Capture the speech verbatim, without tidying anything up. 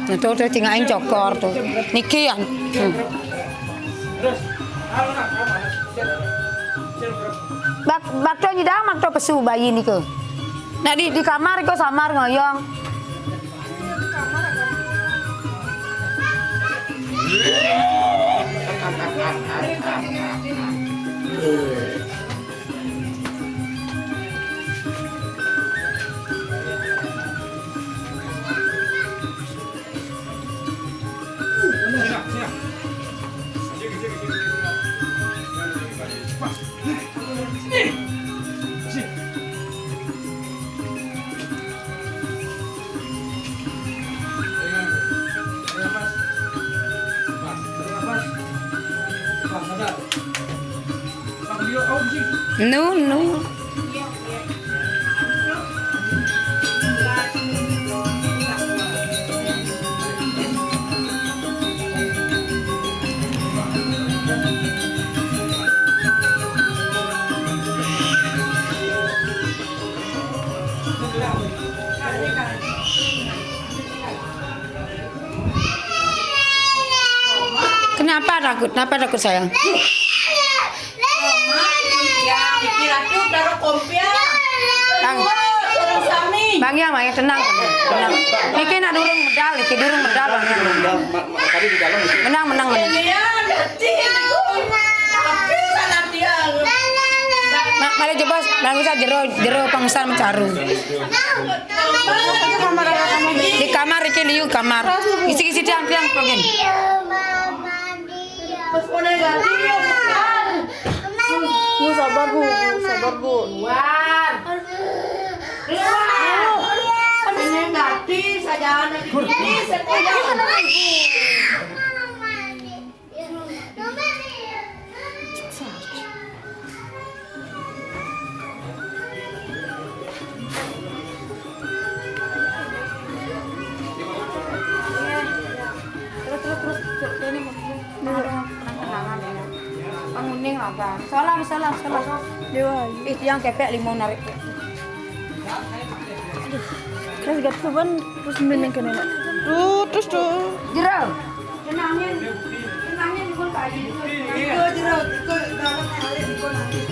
Nah, to, to, tinggal cokor to. Niki ya. Hmm. Bak, bakto nyidang, bakto pesu bayi niko. Nah, di, di kamar iko samar ngoyong. Nu, nu. Kenapa takut? Kenapa takut, sayang? Bang, Bang, ya, Bang, ya, tenang, tenang. Niki nak durung medal, niki durung medal, Bang, ya. Menang, menang, menang. Ma-, malah jebos, nang usah jero, jero pangsan mencaru. Di kamar iki liu kamar. Isi-isi tiang, tiang, pegin. Bu, sabar, Bu. Bu, sabar, Bu. Keluar. Keluar. Ini ganti saja anak ini, saya. Terus, terus, terus, terus, ini maksudnya. Ada kenang-kenangan ya. Penguning lah, Bang. Salam, salam, salam. Dewa. Ih, tiang kepek lima narik. Aduh, kelas gak tuh, Ban, terus mending ke nenek. Tuh, terus tuh. Jero. Tenangin. Tenangin, Bun, Pak Haji. Iko jero, iko dalam kali, iko nanti.